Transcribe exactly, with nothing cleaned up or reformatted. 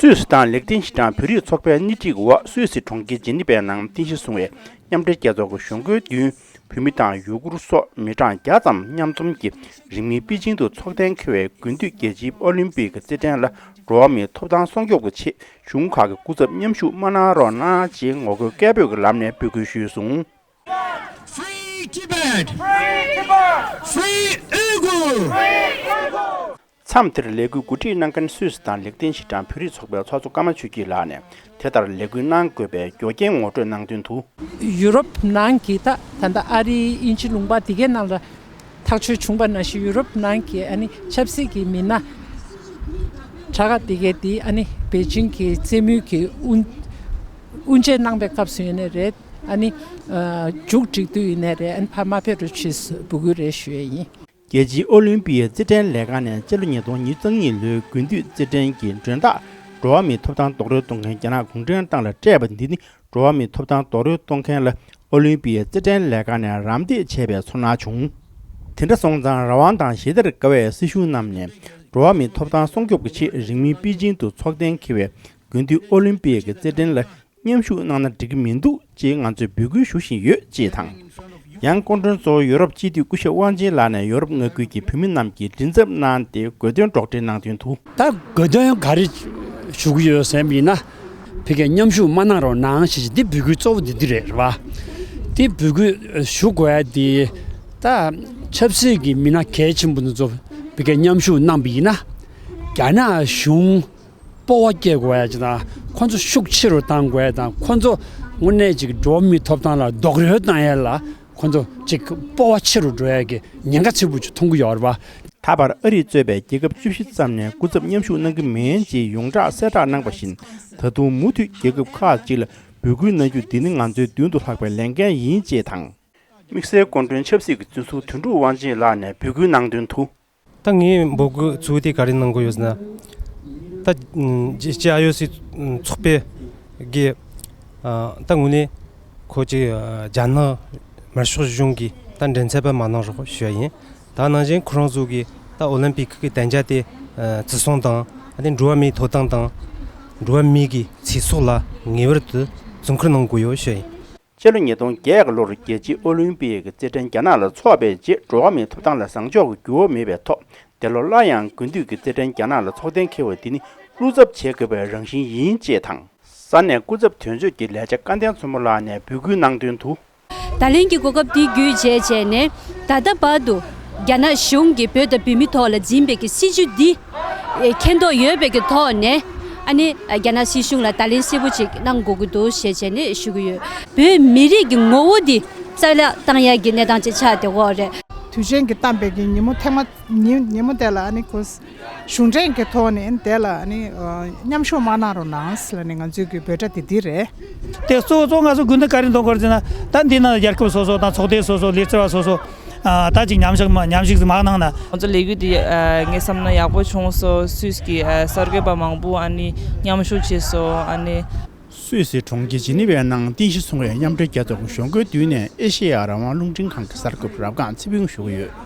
སུད་སི་དང་ལེག་ཏེན་ཤི་ཏན་བོད་རིགས་ཚོགས་པའི་སྣེ་ཁྲིད་འོག་སུད་སི་གྲོང་ཁྱེར་ཇི་ནི་ཝའི་ནང་རྟེན་གཞི་བཟུང་བའི་མཉམ་འབྲེལ་རྒྱལ་ཚོགས་ཀྱི་གཞུང་སྒོའི་མདུན། བོད་མི་དང་ཡུ་གུར་སོགས་མི་གྲངས་བརྒྱ་ཙམ་མཉམ་འཛོམས་ཀྱིས་རིང་མིན་པེ་ཅིང་དུ་འཚོགས་གཏན་འཁེལ་བའི་དགུན་དུས་རྒྱལ་སྤྱིའི་ཨོ་ལིམ་པིག་གི་རྩེད་འགྲན་ལ་འགྲོ་བ་མིའི་ཐོབ་ཐང་སྲུང་སྐྱོབ་ཀྱི་ཆེད་གཞུང་ཁག་གི་སྐུ་ཚབ་མཉམ་ཞུགས་མ་གནང་རོགས་གནང་ཅེས་ངོ་རྒོལ་སྐད་འབོད་ཀྱི་ལམ་ནས་འབོད་སྐུལ་ཞུས་སོང་། Free Tibet! Free Uyghur! མཚམས་དེར་ལས་འགུལ་གོ་སྒྲིག་གནང་མཁན་སུད་སི་དང་ལེག་ཏེན་ཤི་ཏན་བོད་རིགས་ཚོགས་པའི་ཚོགས་གཙོ་ཀརྨ་ཆོས་སྐྱིད་ལགས་ནས་དེ་ལྟར་ལས་འགུལ་གནང་དགོས་པའི་རྒྱུ་རྐྱེན་ངོ་སྤྲོད་གནང་དོན་དུ། ཡུ་རོབ་ནང་གི་ད་ད་ལྟ་ཨ་རི་དབྱིན་ཇི་ལུང་པ་དེ་གའི་ནང་ལ་ཐག་གཅོད་བྱུང་པ་ནང་བཞིན་ཡུ་རོབ་ནང་གི་ཨ་ནི་ཆབ་སྲིད་ཀྱི་མི་སྣ་དྲག་དེ་གའི་དེ་ཨ་ནི་པེ་ཅིང་གི་རྩེད་མོའི་གི་དབུ་དབུ་འབྱེད་གནང་པའི་སྐབས་སུ་ཡིན་ནའི་རེད། ཨ་ནི་མཇུག་སྒྲིལ་དུས་ཡིན་ནའི་རེད། ཨ་ནི་ཕར་མ་ཕེབས་རོགས་བྱེད་འབོད་སྐུལ་རེ་ཞུ་ཡས་ཡིན། རྒྱལ་སྤྱིའི་ཨོ་ལིམ་པིའི་རྩེད་འགྲན་ལས་ཁང་ནས་སྤྱི་ལོ་ཉིས་སྟོང་ཉེར་གཉིས་ལོའི་དགུན་དུས་རྩེད་འགྲན་གྱི་མགྲོན་བདག་འགྲོ་བ་མིའི་ཐོབ་ཐང་རྡོག་རོལ་གཏོང་མཁན་རྒྱ་ནག་གུང་ཁྲན་ཏང་ལ་སྤྲད་པ་འདི་ནི་འགྲོ་བ་མིའི་ཐོབ་ཐང་རྡོག་རོལ་གཏོང་མཁན་ལ་ཨོ་ལིམ་པིའི་རྩེད་འགྲན་ལས་ཁང་ནས་རམ་འདེགས་བྱས་པའི་ཚོར་སྣང་བྱུང་། དེ་འདྲ་སོང་ཙང་རང་དབང་དང་ཞི་བདེར་དགའ་བའི་སྲིད་གཞུང་རྣམས་ནས་འགྲོ་བ་མིའི་ཐོབ་ཐང་སྲུང་སྐྱོབ་ཀྱི་ཆེད་རིང་མིན་པེ་ཅིང་དུ་འཚོགས་གཏན་འཁེལ་བའི་དགུན་དུས་ཨོ་ལིམ་པིའི་རྩེད་འགྲན་ལ་མཉམ་ཞུགས་གནང་ན་འགྲིག་གི་མི་འདུག་ཅེས་ང་ཚོས་འབོད་སྐུལ་ཞུ་བཞིན་ཡོད་ཅེས་དང་། ཡང་སྐུ་མགྲོན་གཙོ་བོ་ཡོ་རོབ་སྤྱི་འཐུས་སྐུ་ཞབས་དབང་ཆེན་ལགས་ནས་ཡོ་རོབ་མངའ་ཁུལ་གྱི་བོད་མི་རྣམས་ཀྱི་མགྲིན་ཚབ་གནང་སྟེ་དགོས་འདུན་སྒྲོག་འགྲེལ་གནང་དོན་དུ། ད་དགོས་འདུན་ག་རེ་ཞུ་གི་ཡོད་ཟེར་བ་ཡིན་ན། ཕ་གིར་མཉམ་ཞུགས་མ་གནང་རོགས་གནང་ཞེས་འདི་འབོད་སྐུལ་གཙོ་བོ་འདི་འདི་རེད་རེད་བ། འདི་འབོད་སྐུལ་ཞུ་དགོས་ཡ་འདི་ད་ཆབ་སྲིད་ཀྱི་མི་སྣ་གལ་ཆེན་པོ་འདི་ཚོ་ཕ་གིར་མཉམ་ཞུགས་གནང་བ་ཡིན་ན། རྒྱ་ནག་གཞུང་སྤོབས་པ་སྐྱེ་དགོས་ཡ་ཅིག་དང་ཁོ་ཚོ་ཤུགས་ཆེ་རུ་གཏང་དགོས་ཡ་དང་ཁོ་ཚོ་དངོས་གནས་ཅིག་འགྲོ་བ་མིའི་ཐོབ་ཐང་ལ་རྡོག་རོལ་གཏང་ཡ་ལ་ཁོ་ཚོ་ཅིག་སྤོབས་པ་ཆེ་རུ་འགྲོ་ཡ་གི་ཉེན་ཁ་ཆེ་པོ་ཅིག་མཐོང་གི་ཡོད་རེད་པ། ད་བར་ཨ་རིས་གཙོས་པའི་རྒྱལ་ཁབ་བཅུ་བཞི་ཙམ་ནས་སྐུ་ཚབ་མཉམ་ཞུགས་གནང་གི་མིན་ཅེས་ཡོངས་གྲགས་གསལ་བསྒྲགས་གནང་པ་བཞིན་ད་དུང་མུ་མཐུད་རྒྱལ་ཁབ་ཁག་ཅིག་ལ་འབོད་སྐུལ་གནང་རྒྱུ་འདི་ནི་ང་ཚོའི་མདུན་དུ་ལྷགས་པའི་ལས་འགན་ཡིན་ཅེས་དང་། དམིགས་བསལ་སྐུ་མགྲོན་ཆབ་སྲིད་ཀྱི་བཙོན་ཟུར་དོན་གྲུབ་དབང་ཆེན་ལགས་ནས་འབོད་སྐུལ་གནང་དོན་དུ། ད་ངས་འབོད་སྐུལ་གཙོ་བོ་དེ་ག་རེ་གནང་དགོས་ཡོད་ཟེར་ན། ད་ཨམ་ཅི་ཅི་ཨ་ཡོ་སི་ཚོགས་པའི་གི་ཨ་ད་དངོས་གནས་ཁོ་ཅིག་ཨ་རྒྱ་ནག་དམར་ཤོག་གཞུང་གི་ད་མགྲིན་ཚབ་པ་མ་གནང་རོགས་ཞུ་ཡ་ཡིན། ད་ནང་བཞིན་ཁོ་རང་ཚོ་གི་ད་ཨོ་ལིམ་པིག་གི་གདན་ས་དེ་ཨ་བརྩི་སྲུང་དང་ཨ་དེ་འགྲོ་བ་མིའི་ཐོབ་ཐང་དང་འགྲོ་བ་མི་གི་ཚེ་སྲོག་ལ་ངེས་པར་དུ་བཙོན་ཁུལ་གནང་དགོས་ཡོད་ཞུ་ཡ་ཡིན། སྤྱི་ལོ་ཉིས་སྟོང་བརྒྱད་ཀྱི་ལོར་རྒྱལ་སྤྱིའི་ཨོ་ལིམ་པིག་གི་རྩེད་འགྲན་རྒྱ་ནག་ལ་འཚོགས་པའི་རྗེས་འགྲོ་བ་མིའི་ཐོབ་ཐང་ལ་བཟང་ཕྱོགས་ཀྱི་འགྱུར་བ་མེད་པའི་ཐོག་འདི་ལོ་སླར་ཡང་དགུན་དུས་ཀྱི་རྩེད་འགྲན་རྒྱ་ནག་ལ་འཚོགས་གཏན་འཁེལ་བ་འདི་ནི་བློ་འཚབ་བྱེད་དགོས་པའི་རང་བཞིན་ཡིན་ཅེས་དང་། ས་གནས་སྐུ་ཚབ་དོན་གཅོད་ཀྱི་ལས་བྱ་སྐལ་ལྡན་མཚོ་མོ་ལགས་ནས་འབོད་སྐུལ་གནང་དོན་དུ། ད་ལན་གྱི་གོ་སྐབས་འདི་བརྒྱུད་བྱས་བྱས་ནས་ད་ལྟ་བར་དུ་རྒྱ་ནག་གཞུང་གིས་བོད་དང་བོད་མིའི་ཐོག་ལ་འཛིན་པའི་གི་སྲིད་བྱུས་འདི་མཁྱེན་རྟོགས་ཡོད་པའི་གི་ཐོག་ནས་ཨ་ནི་རྒྱ་ནག་སྲིད་གཞུང་ལ་ད་ལན་གསལ་པོ་ཅིག་གནང་དགོས་ཀྱི་འདུག་ཞེས་བྱས་ནས་ཞུ་གི་ཡོད། བོད་མི་རིགས་ཀྱི་ངོ་བོ་འདི་རྩ་བརླག་བཏང་ཡག་གི་གནས་སྟངས་ཅིག་ཆགས་བསྡད་ཡོད་རེད། དུས་ཆེན་གྱི་བཏང་པའི་གི་ཉིན་མོ་ཐེངས་མ་ཉིན་ཉིན་མོ་དེ་ལ་ཨ་ནི་ཁོ་གཞུང་འབྲེལ་གྱི་ཐོག་ནས་དེ་ལ་ནི་ཨ་མཉམ་ཞུགས་མ་གནང་རོགས་གནང་ཟེར་ནས་ང་ཚོའི་གི་འབོད་སྒྲ་དེ་འདི་རེད། དེ་གཙོ་བོ་གཙོ་བོ་ང་ཚོ་དགུན་དུས་ག་རེ་འདོན་དགོས་རེད་ཟེར་ན། ད་འདི་ན་རྒྱལ་ཁབ་སོ་སོ་དང་ཚོགས་སྡེ་སོ་སོ་ལས་བྱེད་པ་སོ་སོ་ཨ་ད་ཅིག་མཉམ་ཞུགས་མ་མཉམ་ཞུགས་ཟིག་མ་གནང་ན། ང་ཚོ་ལས་འགུལ་འདི་ཨ་ངས་བསམ་ན་ཡག་པོ་བྱུང་སོང་། སུད་སི་གི་ཨ་གསར་འགོད་པ་མང་པོ་ཨ་ནི་མཉམ་ཞུགས་བྱས་སོང་། ཨ་ནི། སུད་སི་གྲོང་ཁྱེར་ཇི་ནི་ཝའི་ནང་རྟེན་གཞི་བཟུང་བའི་མཉམ་འབྲེལ་རྒྱལ་ཚོགས་ཀྱི་གཞུང་སྒོའི་མདུན་ནས་ཨེ་ཤེ་ཡ་རང་དབང་རླུང་འཕྲིན་ཁང་གི་གསར་འགོད་པ་རབ་སྒང་ཚེ་ཕུན་ཞུ་གི་ཡོད།